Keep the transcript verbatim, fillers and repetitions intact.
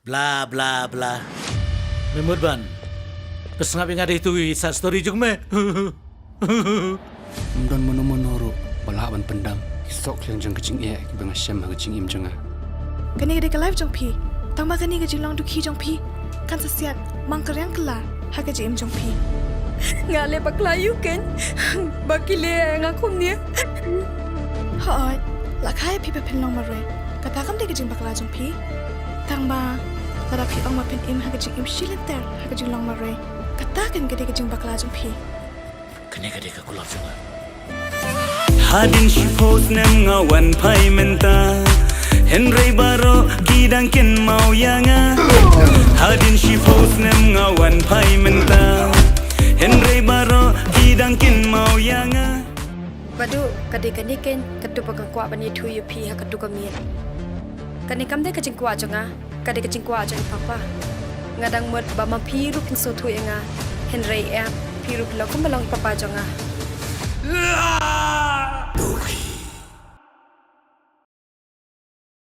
Bla bla bla. Me mut ban pynsngap ïa nga da itu i side story jong me. Ym don mano mano ruh ba lah ban pyndam ki sohkhleng jong ka jingeh kiba nga shem ha ka jingim jong nga. Kane ka dei ka life jong phi, tangba kane ka jinglong dukhi jong phi kan sa siat mang ka riang kylla ha ka jingim jong phi. Nga leh bakla ïa u Ken ba ki leh ïa nga kumne. Hooid, la kha ïa phi ba phin long marwei, kata kam dei ka jingbakla jong phi. Tangba lada phi ong ba phin im ha ka jingim shilynter ha ka jinglong marwei, kata kan ka dei ka jingbakla jong phi. Kane ka dei ka kulor jong nga. Hadien shiphew snem nga wan phai mynta, hynrei baroh ki dang kynmaw ïa nga. Hadien shiphew snem nga wan phai mynta, hynrei baroh ki dang kynmaw ïa nga. Badu, ka dei kane Ken katu ba nga kwah ban ïathuh ïa phi ha katu ka miet. Kane kam dei ka jingkwah jong nga, ka dei ka jingkwah jong i papa. Nga dang mut ba ma phi ruh kin sngewthuh ïa nga, hynrei em, phi ruh phi long kumba long i papa jong nga.